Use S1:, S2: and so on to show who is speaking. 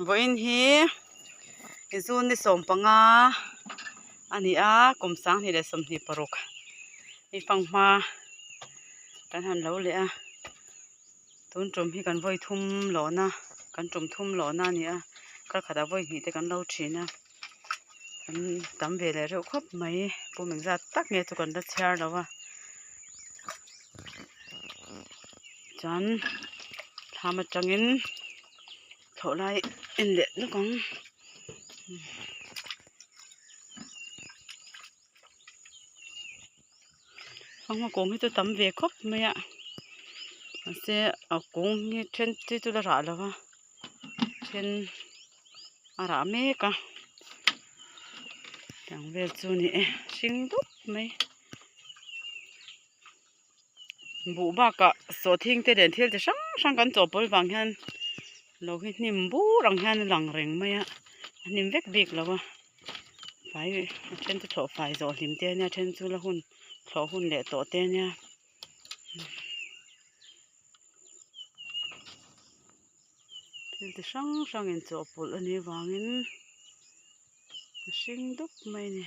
S1: Vawiin hi June ni 15 a ni a, kum 2026 hi fanghma kan han lo leh a, tun tum hi kan vawi thum lawhna kan tum thum lawhna a ni a, kar khatah vawi hnih te kan lo thin a, kan tam ve leh reuh khawp mai pum engzat tak nge chu kan la chhiar lo a. Chuan thlam atangin thlawh lai en leh lawk ang. Fanghma kawng hi chu tam ve khawp mai a mahse a kawng hi then te chu la rah lo va then a rah mek a tiang vel chu a ni e hring dup mai. Buh bakah sawhthing te nen thil chi hrang hrang kan chawhpawl vang hian lo hi hnim bur ang hian a lang reng mai a a hnim vek bik lo a fai a then chu thlawh fai zawh hlim te ania a then chu la hun thlawh hun leh tawh te ania. Thil chi hrang hrang in chawhpawlh a nih avangin a hring dup mai a ni.